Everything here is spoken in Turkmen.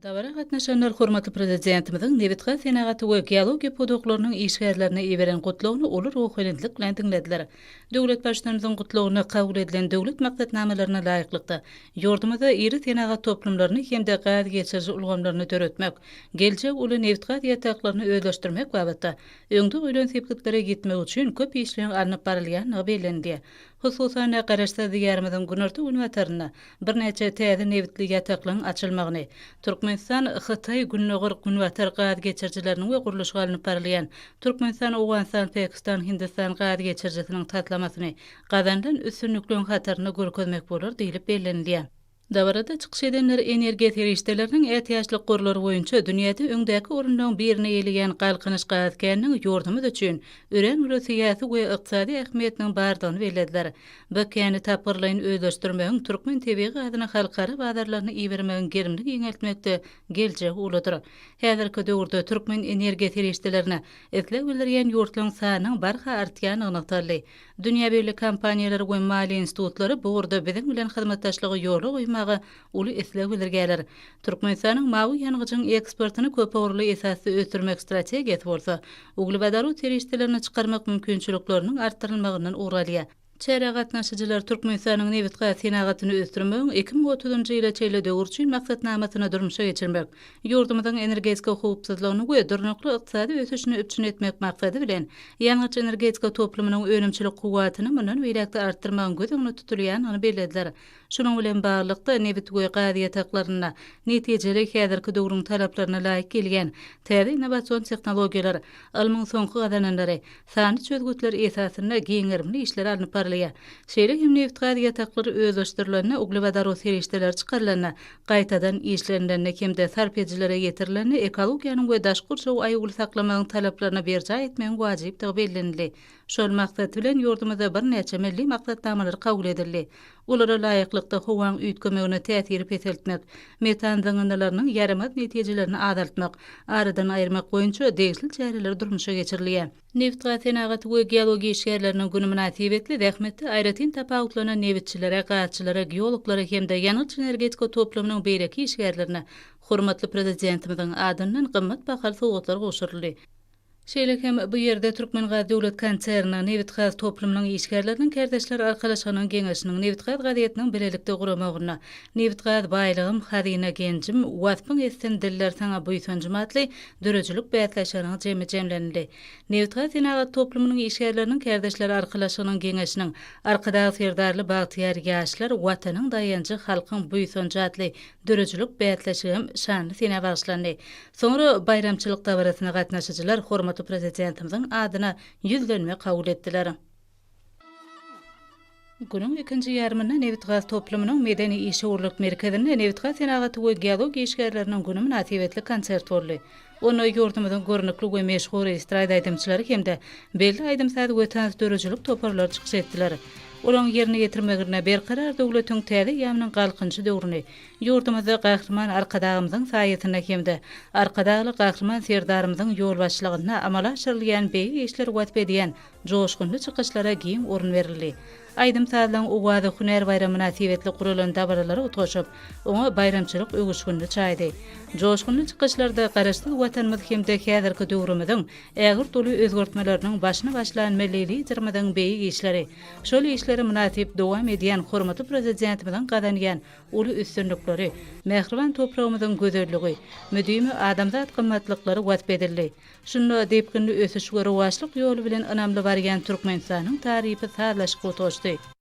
Dabara gatnaşanlar hormatly Prezidentimiziň nebitgaz senagaty we geologiýa pudaklarynyň işgärlerine iberen Gutlagyny uly ruhubelentlik bilen diňlediler. Döwlet Baştutanymyzyň Gutlagynda kabul edilen döwlet maksatnamalaryna laýyklykda, ýurdumyzda iri senagat toplumlaryny hem-de gaz geçiriji ulgamlaryny döretmek, geljegi uly nebitgaz ýataklaryny özleşdirmek babatda öňde goýlan sepgitlere ýetmek üçin köp işleň alnyp barylýandygy bellenilýär. Hususan-da, Garaşsyz Diýarymyzyň günorta-günbatarynda birnäçe täze nebitli ýataklaryň açylmagyny, Türkmenistan, Hytaý, Gündogar, Günbatar gaz geçirijileriniň we gurluşygy alnyp barylýan Türkmenistan, Owganystan, Pakistan, Hindistan gaz geçirijisiniň taslamasyny gazanylan üstünlikleriň hatarynda görkezmek bolar diýlip bellenilýär. Dabarada çykyş edenler energiýa serişdeleriniň ätiýaçlyk gorlary boýunça dünýäde öňdäki orunlaryň birini eýeleýän Galkynyş gaz käniniň ýurdumyz üçin örän uly syýasy we ykdysady ähmiýetiniň bardygyny bellediler. Bu käni tapgyrlaýyn özleşdirmegiň türkmen tebigy gazyny halkara bazarlaryna ibermegiň gerimini giňeltmekde geljegi uludyr. Häzirki döwürde türkmen energiýa serişdelerine isleg bildirýän ýurtlaryň sanynyň barha artýandygy nygtaldy. Dünýä belli kompaniýalary we maliýe institutlary bu ugurda biziň bilen hyzmatdaşlygy ýola goýmaga uly isleg bildirýärler. Türkmenistanyň mawy ýangyjyň eksportyny köpugurly esasda ösdürmek strategiýasy bolsa, uglewodorod serişdelerini çykarmak mümkinçilikleriniň artdyrylmagyndan ugur alýar. Çärä gatnaşyjylar Türkmenistanyň nebitgaz senagatyny ösdürmegiň 2030-njy ýyla çenli döwür üçin maksatnamasyny durmuşa geçirmek, Ýurdumyzyň energetika howpsuzlygyny we durnukly ykdysady ösüşini üpjün etmek maksady bilen, ýangyç-energetika toplumynyň önümçilik kuwwatyny mundan beýläk-de artdyrmagyň göz öňünde tutulýandygyny bellediler. Şunuň bilen baglylykda, nebit we gaz ýataklarynda netijeli, häzirki döwrüň talaplaryna laýyk gelýän täze innowasion tehnologiýalar, ylmyň soňky gazananlary, sanly çözgütler esasynda giň gerimli işler alnyp barylýar. Şeýle hem nebitgaz ýataklary özleşdirilende, uglewodorod serişdeleri çykarylanda, gaýtadan işlenilende hem-de sarp edijilere ýetirilende ekologiýanyň we daşky gurşawy aýawly saklamagyň talaplaryny berjaý etmegiň wajypdygy bellenildi. Şol maksat bilen, ýurdumyzda birnäçe milli maksatnamalar kabul edildi. Olara laýyklykda, howaň üýtgemegine täsiri peseltmek, metan zyňyndylarynyň ýaramaz netijelerini azaltmak, aradan aýyrmak boýunça degişli çäreler durmuşa geçirilýär. Nebitgaz senagaty we geologiýa işgärleriniň güni mynasybetli zähmetde aýratyn tapawutlanan nebitçilere, gazçylara, geologlara hem-de ýangyç-energetika toplumynyň beýleki işgärlerine hormatly Prezidentimiziň adyndan gymmat bahaly sowgatlar gowşuryldy. Şeýle hem bu ýerde Türkmengaz döwlet konserniniň nebitgaz toplumynyň işgärleriniň kärdeşler arkalaşygynyň geňeşiniň Nebitgaz gazetiniň bilelikde guramagynda Nebitgaz baýlygym, hazyna genjim, waspyň etsin diller saňa buýsanjym atly döredijilik bäsleşiginiň jemi jemlenildi. Nebitgaz senagat toplumynyň işgärleriniň kärdeşler arkalaşygynyň geňeşiniň Arkadag Serdarly bagtyýar ýaşlar, Watanyň daýanjy, halkyň buýsanjy atly döredijilik bäsleşigi hem şanly senä bagyşlandy. Soňra baýramçylyk dabarasyna gatnaşyjylar hormatly Prezidentimiziň adyna ýüzlenme kabul etdiler. Günüň ikinji ýarymynda nebitgaz toplumynyň medeni-işewürlik merkezinde nebitgaz senagaty we geologiýa işgärleriniň güni mynasybetli konsert boldy. Onda ýurdumyzyň görnükli we meşhur estrada aýdymçylary hem-de belli aýdym-saz we tans döredijilik toparlary çykyş etdiler. Olaryň ýerine ýetirmeginde Berkarar döwletiň täze eýýamynyň Galkynyşy döwrüni, ýurdumyzda Gahryman Arkadagymyzyň saýasynda hem-de Arkadagly Gahryman Serdarymyzyň ýolbaşçylygynda amala aşyrylýan beýik işleri wasp edýän Joşgunly çykyşlara giň orun berildi. Aýdym-sazlaryň owazy hünär baýramy mynasybetli guralan dabaralara utgaşyp, oňa baýramçylyk öwüşginini çaýdy. Joşgunly çykyşlarda Garaşsyz Watanymyz hem-de häzirki döwrümiziň ägirt uly özgertmeleriniň başyny başlan milli Liderimiziň beýik işleri, şol işleri mynasyp dowam edýän hormatly Prezidentimiziň gazanýan uly üstünlikleri, mähriban topragymyzyň gözelligi, müdimi adamzat gymmatlyklary wasp edildi. Şunda depginli ösüş we rowaçlyk ýoly bilen ynamly barýan Türkmenistanyň tarypy sazlaşykly utgaşdy.